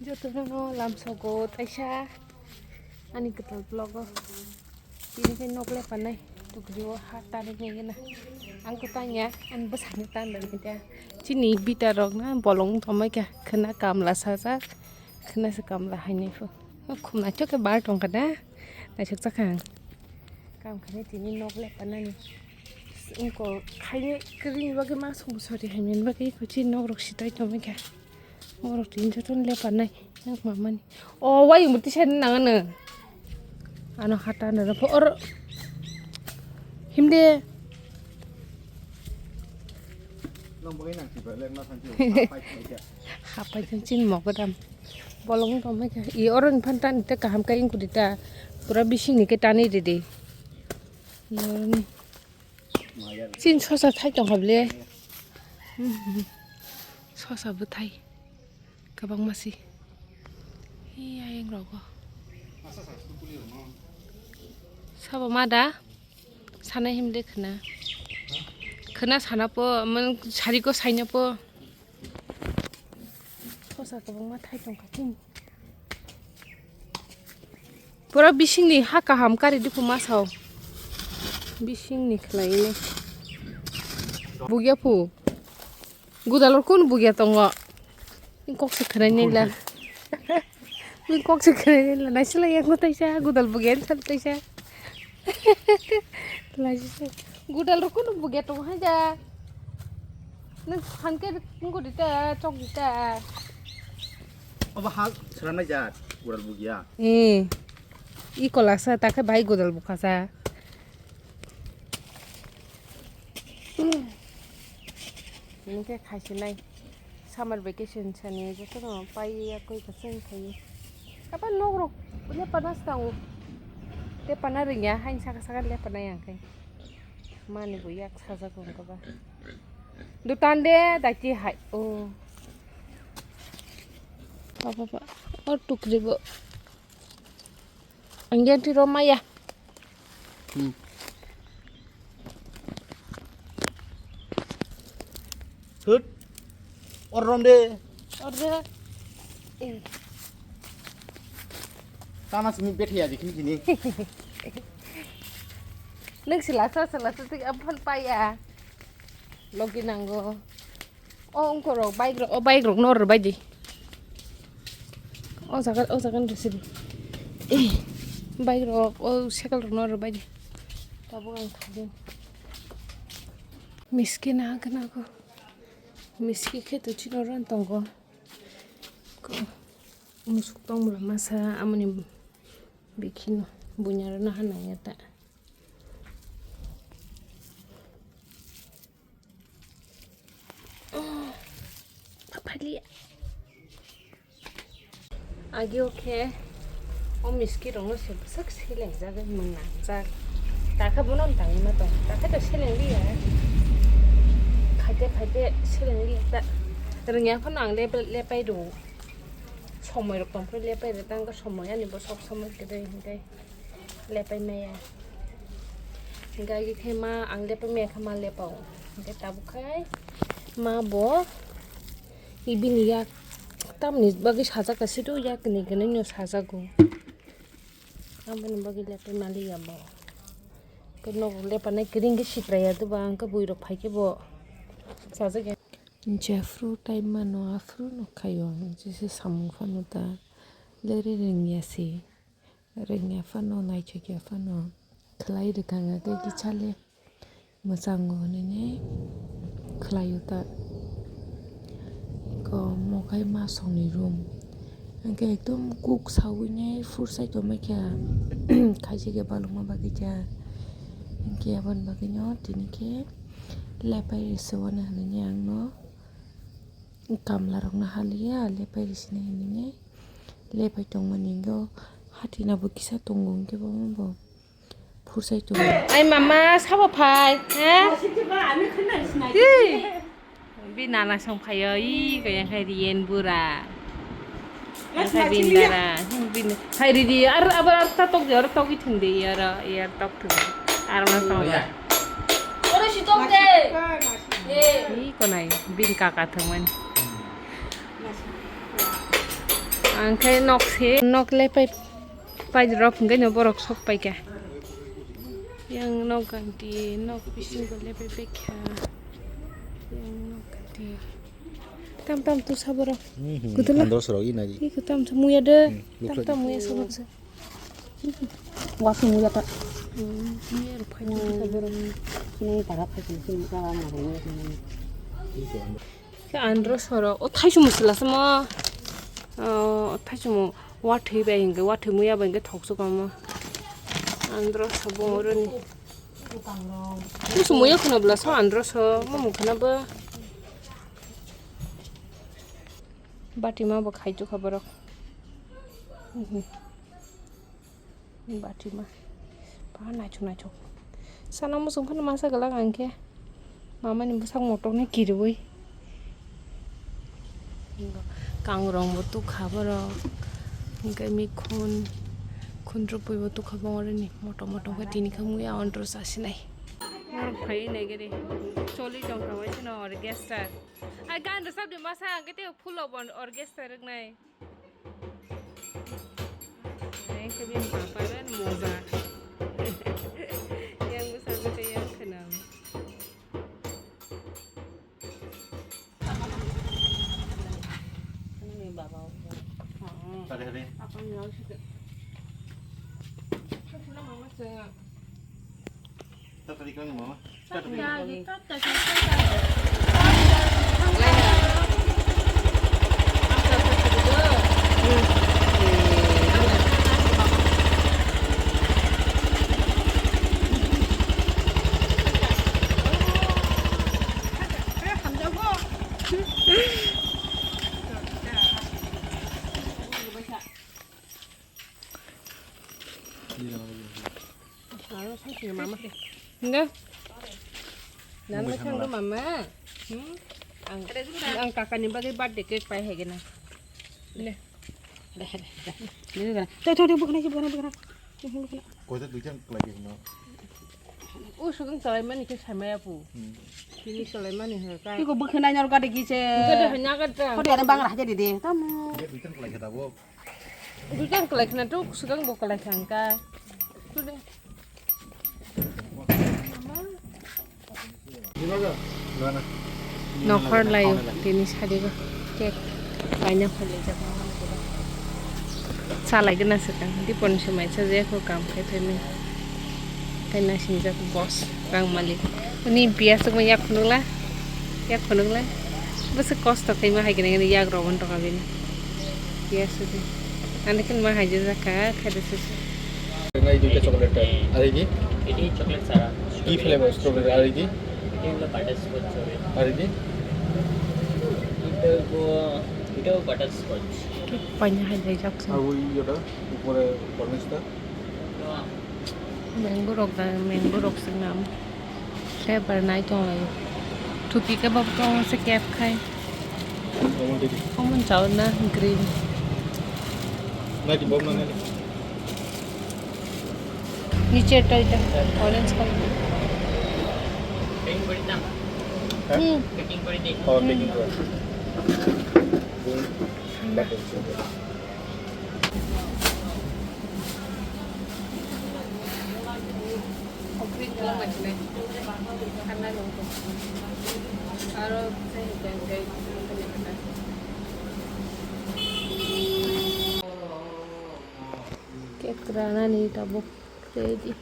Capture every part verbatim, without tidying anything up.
Jotono lamsogo taisa ani kwtal vlog o. Tini khe nok lepanai tukrio ha tani khe gana. Ang kwtang ya, ang bwsakni tan rwgwi ta. Chini bita rok na bolong tongmai kha, khwna kamla sajak, khwna se kamla hainai pho. Khum naithok khe bar tongkha da, naithok chakha ang. Kam khani tini nok lepanani. Wngkol khaini kwrwini bagwi ma song sori haimani bagwi kuchi nok rok sitai tongmai kha. Morok tin jotono lepanai. Yang mamani. O wai murti sani nangano. Ano hata nana pho or. Himde. Nang bagwi nang tiba lek na santi. Hapai chin mok dam. Bolong tongmai kha. I oro ni phan tan ta kaham kai ingkudi ta. Pura bising ni ke tani ridi. Yorni. Chin sosa thai tongkha ble. Sosa bwthai. Kwbangma si. Hi ayang rogo. Sabo ma da? Sana himde khna. Khna sana po, man sari ko saina po. Sosa kwbangma thai tongkha chini. Pura bisingni ha kaham kari dukhu ma sao. Bisingni khlai ni. Bugya phu. Gudalor kun bugya tongo. Kok se khwnai nila. Kok se khwnai nila. Naisila yang taisa gudal bugya sal taisa. Laisisa. Gudalor kun bugya tongo haja. Nang hanke ngudi ta chok di ta. Obo ha sranai jat gudal bugya. Eh. I kolasa ta khe bai gudal bukasa. Hingke khaisinai summer vacation sani jotono paiya koi kasing khayo. Aba nok rok lepana stango. Lepana ringya hain saka saka lepana yang kai. Mani bo yak sajago wngkha ba. Dutan de daiti hai. Oh. Papa pa. Or tukri bo. Angyan ti roma ya. Hmm. Hut. Or rom de. Or de. Eh. Tama simi bethe ya dikhi kini. Nang silasa silasa tik amphan paya. Logi nango. O wngkor rok bike rok, o bike rok no rwbai di. O jaga, o jaga no rwsidi. Eh, bike rok, o cycle rok no rwbai di. Tabuk ang thangdi. Miski na hwnkhe nago. Miski khe to chini oro tongo. Ko musuk tong bwla masa amoni bikhino bunyaro naha nangya ta. Papalia. Agi o khe o miski rok no se bwswk seleng jagwi mwnang jak. Takhe bono tangwi ma tong. Takhe to seleng liya. Khaite khaite seleng liya ta. Rwngya phano ang lepai rw. Somoi rok tong phai lepai rw tang somoi ani bo sob somoi kwrwi hintai. Lepai maya. Hingke agi khe ma ang lepai maya khe ma lepao. Hingke tabuk khai ma bo ibini yak tamni bagwi sajak ta sido yak ni gwnwi no sajago. Aboni bagwi lepai maliya bo. Ke nogo lepanai kring khe sipraya duba ang khe bui rok phai khe bo sajak ya. Jephru tai mano aphru no khaio ang jesa samung phano ta leri rengya se. Rwngya phano, naithokya phano, khlai rwkha hwnkhe kichale mwchango hwnwi khlaio ta. Eko mokhai masongni room. Hwnkhe ekdom kuk sawini fursai tongmai kha. Khaisi khe balokma bagwi kha. Hwnkhe aboni bagwino tini khe lepai rwswano hwnwi ang no kamlarokno haliya lepai rwsini hwnwi. Lepai tongmani hwnkhe o hatina bo kisa tongo hwnkhe bo phurchai tongo. Ai mama sabo phai, ha? Hi. Bi nana song phaio, i kaya khai riyen bura. Khai bin dara, bin khai ridi, ar abar ar ta tok jor tok i thung de, i ar, i ar tok thung. Ar ma song. Oro si tok de. I konai, bin kaka thung man. Ang khe nok se, nok le pai, pai rok hwnkhe no borok sok pai kha. Yang nok ganti, nok bisingo le pai pai kha. Yang nok ganti. Tam tam tu sa borok. Hmm, hmm. Kutu la. Andro sorok i nai. Iko tam sa muya de. Hmm, tam tam muya sa borok sa. Wasung muya ta. Hmm, muya rok phai tu sa borok. Sini tara phai sini, sini tara ma borok. Iko andro. Khe andro soro, o thaichung mwswla se mo. O thaichung mo, wathwi bai hinkhe, wathwi muya bai hinkhe thok chukma mo. Andro so bo oroni. Kusu muya khwna bwla so andro so, mo mukhana bo. Bati ma bo khai chukha borok. Batima. Ba naithok naithok. Sana muchung phano masa kwlak ang khe. Mamani bwsak motok ni kiribwi. Kangrong bo tukha borok. Hwnkhe mikhun, khun rwpui bo tukha bongoroni. Motok motok khe tini khe wngya ondro chasinai. Norok phai nai gari. Choli tongkha waisano orchestra. Ai gan rwchapdi masa ang khe tei phulo bo orchestra rwknai. Yang khe bini papa ren moja. Yang bwsa bwtwi yang khwnam. Tatari kang mama. Aro song sini mama. Enggak. Nang mai sangro mama. Hmm? Ang, ang kakani bagwi birthday cake pai hai gana. Le. Tuh, tuh, tuh, bukan aja, bukan, bukan. Kau itu duitnya lagi no. Oh, sugang salai mani ke sama ya pu. Hmm. Ini salai mani hai kai. Iko bukan aja, kau ada gice. Kau ada hanya kata. Kau ada bang raja di deh, tamu. Dia duitnya lagi tabuk. Duitang kwlai khna tuk, swkang bo kwlai kha wngkha. Tude. Nokhor laio tini sadigo cake paina phailaijak. Chalai gana swkang, dipon se maisa je kho kam khai phaimani. Tei naisingchak boss, rang malik. Uni biya sukma yak phunukla, yak phunukla. Bwswk kosto khaima hai kene kene yak rw mantokha bini. Biya sukma. Ani khe ma hai jajak kha, khaida sese. Nai duita chocolate type. Ari di? Iti chocolate sara. Ki flavor strawberry ari di? Iti holo butterscotch chocolate. Ari di? Ito bo, ito butterscotch. Paina hai jajak sa. Aru iyota, upore cornice ta. Mango rok da, mango rok se ngam. Khe bar nai tong lai. Thupi khe bab tong se kep khai. Omo didi. Omo chao na green. Nai di bab na nai di. Niche ta ita orange color. Packing kori na? Ha? Hmm. Packing kori di. Oh, packing kori. Hmm. Cake ranani tabuk ready.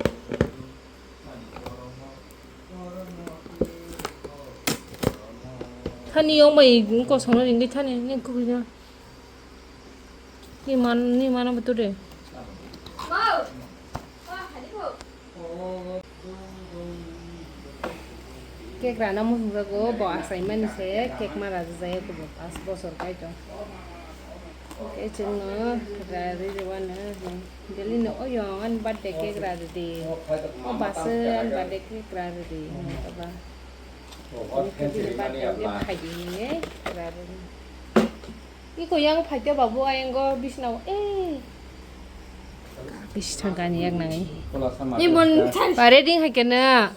Thani yong bai kosong ringwi thani ni kukuina. Ni man, ni mana betul deh. Cake rana muchungjago, bo achaimani se cake ma rajajaya kubo pas bosor kaitor. Khe chwngno rari rwano daily no, "Oyong ani birthday cake rari di, o bus ani birthday cake rari di," hwnwi kha ba. Ani khe bini birthday hwnkhe phaidi hwnwi rari. Iko yang phaikhe babu ayango bisnao, eh. Bisi thangkani yak nangai. Ni mon. Ba ready hai kena.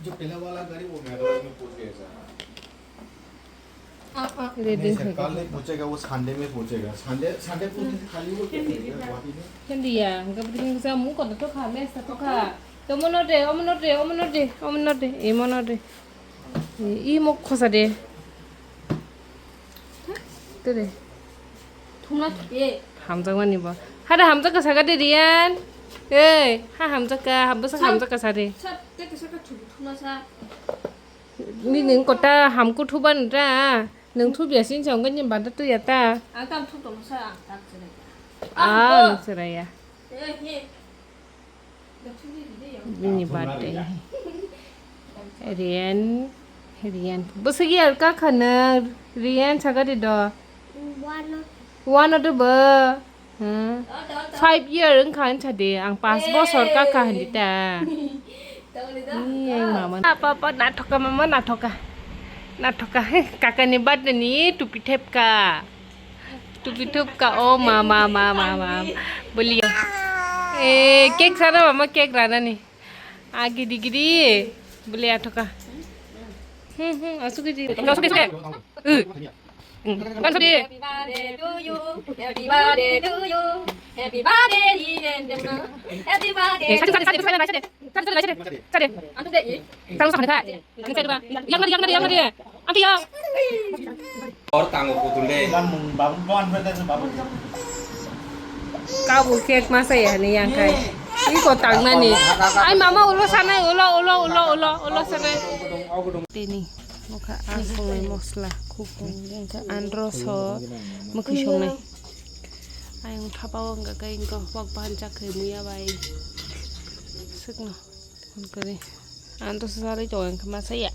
जो पहला वाला गाड़ी वो मेरा में पूछ गया था। Ready. नहीं सर, कल नहीं पहुंचेगा, वो संडे में पहुंचेगा। संडे, संडे को खाली वो क्या करेगा? गुवाहाटी में? Hindi ya, hingke bwtwini kisa mung kotor to kha, mes to kha. Tomo no de, omo no de, omo no de, omo no de, imo no de. I mok khosa de. Te de. Thumna thupye. Hamjakmani bo. Hada hamjak ka saka de Riyan. Ei, ha hamjak ka, hamjak ka sade. Sat, te kisa ka thubu thumna sa. Ni ning kota hamku thuban ra. Nung thubiya sin chong gani banda tu ya ta. Ang tam thuk tong sa, ang tak chire. Ah, nung chire ya. Eh, he. Bini birthday. Riyan, Riyan. Bwswk year ka khana Riyan sagari do. One o de bo. Hmm. Five year wngkha hinsa de. Ang pas bosor ka kha hindi ta. Ni mama. Apa apa nathoka mama nathoka. Nathoka. Kakani birthday ni tupi thepka. Tupi thupka, oh, ma, ma, ma, ma, ma. Bwlya. Eh, cake sana, mama, cake rana ni. Ah, gidi, gidi. Bwlya thoka. Hmm, hmm, asu gidi. Asu gidi. Eh. Hmm. Kan sudi. Happy birthday to you. Happy birthday to you. Happy birthday, Happy birthday. Eh, sadi, sadi, sadi, sadi, sadi. Sadi, sadi, sadi. Sadi. Antuk deh, ye. Kalau sana, sadi. Yang tadi, yang tadi, yang tadi. Anti ya. Or tango putul de. Kabu cake masa ya ni yang kai. Iko tangnani. Ai mama ulo sana, ulo, ulo, ulo, ulo, ulo sana. Tini, mukha asung mosla, khukung, yang kai andro so, mukhi songnai. Ayang thapa wangka kai ingko wak bahan chakhe muya bai. Sukno. Phone kare. Ang to sari to ang kama saya.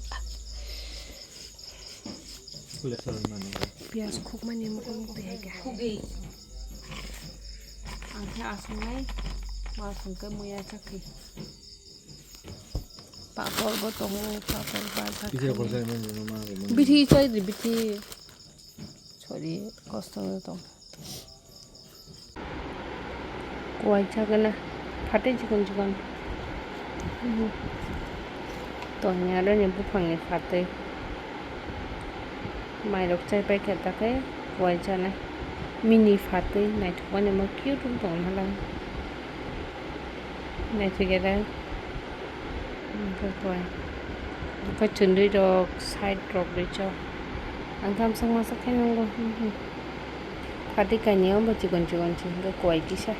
Pias khuk mani mo kong te ga. Ang khe asung nai. Ma asung ke muya chakhi. Papor bo tongo, papor ba chakhi. Bithi chai di bithi. Sorry, kosto tong. Kuai chagana, phatwi chikon chikon. Tongya roni buphangni phatwi. Mairok chaipai khe ta khe kuai chanai. Mini phatwi naithokmani mo cute wng tong halang. Naithokya da. Hwnkhe kuai. Hwnkhe chwndwi rok side rok ri cho. Ang khe amsok masa khe nungo. Phatwi kainwi o bo chikon chikon se hwnkhe kuai kisa.